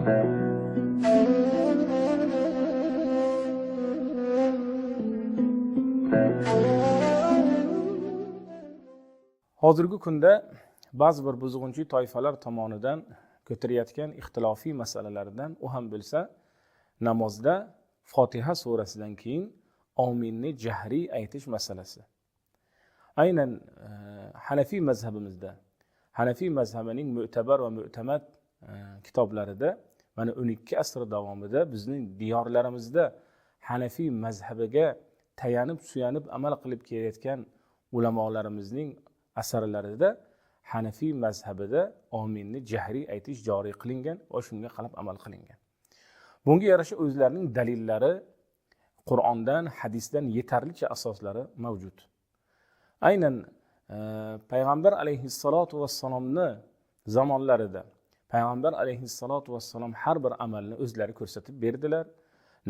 Hozirgi kunda ba'zi bir buzg'unchi toifalar tomonidan ko'tarayotgan ixtilofiy masalalardan u ham bo'lsa namozda Fotiha surasidan keyin ominni jahriy aytish masalasi. Aynan Hanafiy mazhabimizda, Hanafiy mazhabining mu'tabar va mu'tamad kitoblarida mana 12 asr davomida bizning diyorlarimizda Hanafiy mazhabiga tayanib suyanib amal qilib kelayotgan ulamolarimizning asarlarida Hanafiy mazhabida ominni jahriy aytish joriy qilingan va shunga qarab amal qilingan. Bunga yarasha o'zlarining dalillari Qur'ondan, hadisdan yetarlicha asoslari mavjud. Aynan payg'ambar alayhissalotu vassalomni zamonlarida payg'ambar alayhissalotu vassalom har bir amalni o'zlari ko'rsatib berdilar.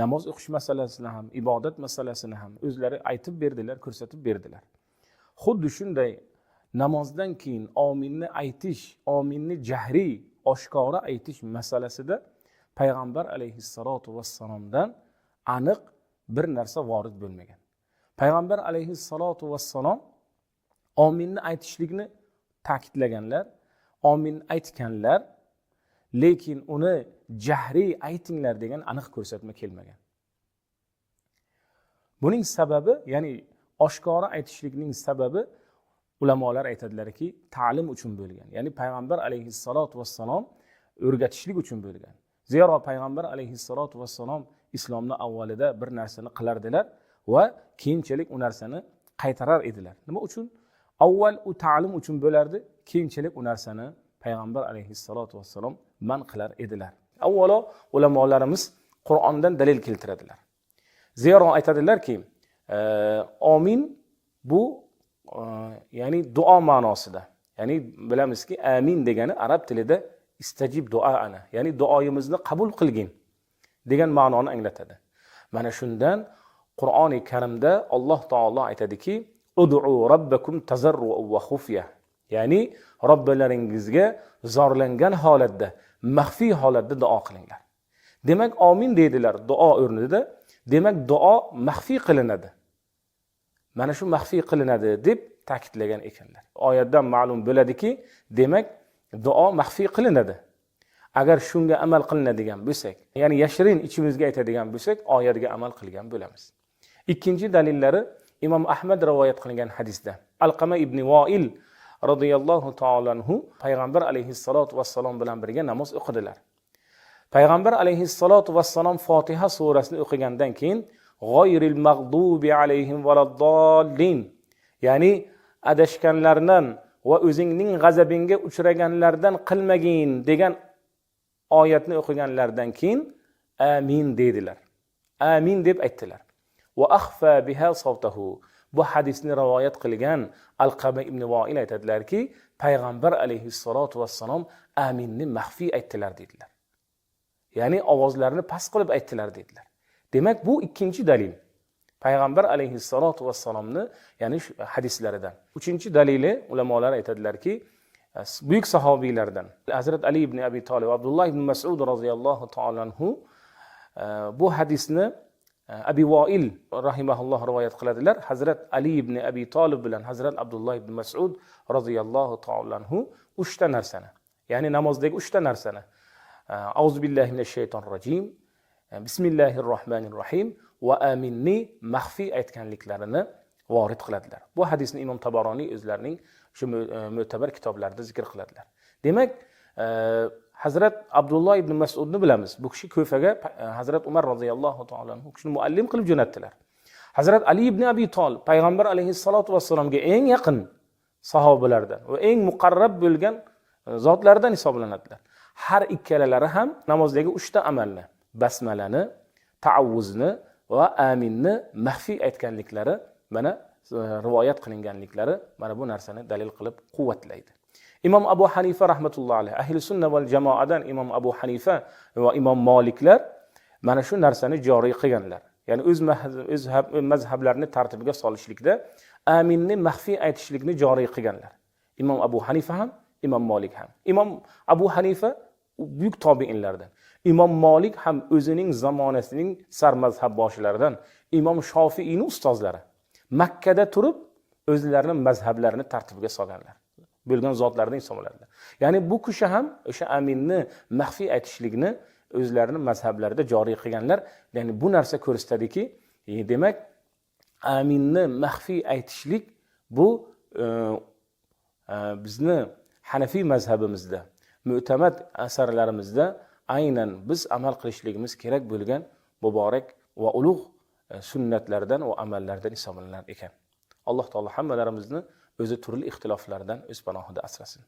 Namoz o'qish masalasini ham, ibodat masalasini ham o'zlari aytib berdilar, ko'rsatib berdilar. Xuddi shunday namozdan keyin ominni aytish, ominni jahriy, oshkora aytish masalasida payg'ambar alayhissalotu vassalomdan aniq bir narsa vorid bo'lmagan. Payg'ambar alayhissalotu vassalom ominni aytishlikni ta'kidlaganlar, omin aytganlar, lekin uni jahriy aytinglar degan aniq ko'rsatma kelmagan. Buning sababi, ya'ni oshkora aytishlikning sababi ulamolar aytadilarki, ta'lim uchun bo'lgan. Ya'ni payg'ambar alayhissalotu vassalom o'rgatishlik uchun bo'lgan. Zero payg'ambar alayhissalotu vassalom islomni avvalida bir narsani qilardilar va keyinchalik u narsani qaytarar edilar. Nima uchun? Avval u ta'lim uchun bo'lardi, keyinchalik u narsani payg'ambar alayhissalotu vassalom man qilar edilar. Avvalo ulamolarimiz Qur'ondan dalil keltiradilar. Zero aytadilarki, omin bu ya'ni duo ma'nosida. Ya'ni bilamizki, amin degani arab tilida istajib duoana, ya'ni duoyimizni qabul qilgin degan ma'noni anglatadi. Mana shundan Qur'oni Karimda Alloh taolo aytadiki, ud'u robbakum tazarruan va xufya, ya'ni Robbilaringizga zorlangan holatda, maxfiy holatda duo qilinglar. Demak, omin deydilar duo o'rnida. Demak, duo maxfiy qilinadi. Mana shu maxfiy qilinadi deb ta'kidlagan ekanlar. Oyatdan ma'lum bo'ladiki, demak, duo maxfiy qilinadi. Agar shunga amal qilinadigan bo'lsak, ya'ni yashirin ichimizga aytadigan bo'lsak, oyatga amal qilgan bo'lamiz. Ikkinchi dalillari Imom Ahmad rivoyat qilgan hadisda Alqama ibn Voil radhiyallohu taolo anhu payg'ambar alayhissalotu vassalom bilan birga namoz o'qidilar. Payg'ambar alayhissalotu vassalom Fotiha surasini o'qigandan keyin g'oyril mag'dubi alayhim valaddallin, ya'ni adashganlardan va o'zingning g'azabingga uchraganlardan qilmagin degan oyatni o'qiganlaridan keyin amin dedilar. Amin deb aytdilar. Va akhfa biha sawtahu. Bu hadisni rivoyat qilgan Alqama ibn Voil aytadilarki, payg'ambar alayhissalotu vassalom aminni maxfiy aytdilar dedilar. Ya'ni ovozlarini past qilib aytdilar dedilar. Demak, bu ikkinchi dalil. Payg'ambar alayhissalotu vassalomni, ya'ni hadislaridan. Uchinchi dalili ulamolar aytadilarki, buyuk sahobiylardan Hazrat Ali ibn Abi Talib, Abdulloh ibn Mas'ud roziyallohu taolo anhu bu hadisni Abi Voil rahimahulloh rivoyat qiladilar. Hazrat Ali ibn Abi Talib bilan Hazrat Abdulloh ibn Mas'ud roziyallohu taolo anhu uchta narsani, ya'ni namozdagi uchta narsani, auzu billahi minash shaytonir rojim, bismillahir rohmanir rohim va aminni maxfiy aytganliklarini vorid qiladilar. Bu hadisni Imom Tabaroniy o'zlarining shu mo'tabar kitoblarida zikr qiladilar. Demak, Hazrat Abdulloh ibn Mas'udni bilamiz. Bu kishi Kufaga Hazrat Umar roziyallohu taolo anhu kishini muallim qilib jo'natdilar. Hazrat Ali ibn Abi Talib payg'ambar alayhissalotu vassalomga eng yaqin sahobalardan va eng muqarrab bo'lgan zotlardan hisoblanadilar. Har ikkalalari ham namozdagi uchta amalni, basmalani, taavvuzni va aminni maxfiy aytganliklari mana rivoyat qilinganliklari mana bu narsani dalil qilib quvvatlaydi. Imom Abu Hanifa rahmatullohi alayhi, ahli sunna val jamoadan Imom Abu Hanifa va Imom Moliklar mana shu narsani joriy qilganlar. Ya'ni o'z mazhablarini tartibiga solishlikda aminni maxfiy aytishlikni joriy qilganlar. Imom Abu Hanifa ham, Imom Molik ham. Imom Abu Hanifa U buyuk tobiinlardan. Imom Molik ham o'zining zamonasining sarmazhab boshilaridan, Imom Shofiiyni ustozlari. Makkada turib o'zlarini mazhablarini tartibga solganlar bo'lgan zotlardan hisoblanadilar. Ya'ni bu kishi ham o'sha aminni maxfiy aytishlikni o'zlarini mazhablarida joriy qilganlar. Ya'ni bu narsa ko'rsatadiki, demak, aminni maxfiy aytishlik bu bizni hanafiy mazhabimizda, mu'tamad asarlarimizda aynan biz amal qilishligimiz kerak bo'lgan muborak va ulug' sunnatlardan va amallardan hisoblanar ekan. Alloh taolo hammalarimizni o'zi turli ixtiloflardan o'z panohida asrasin.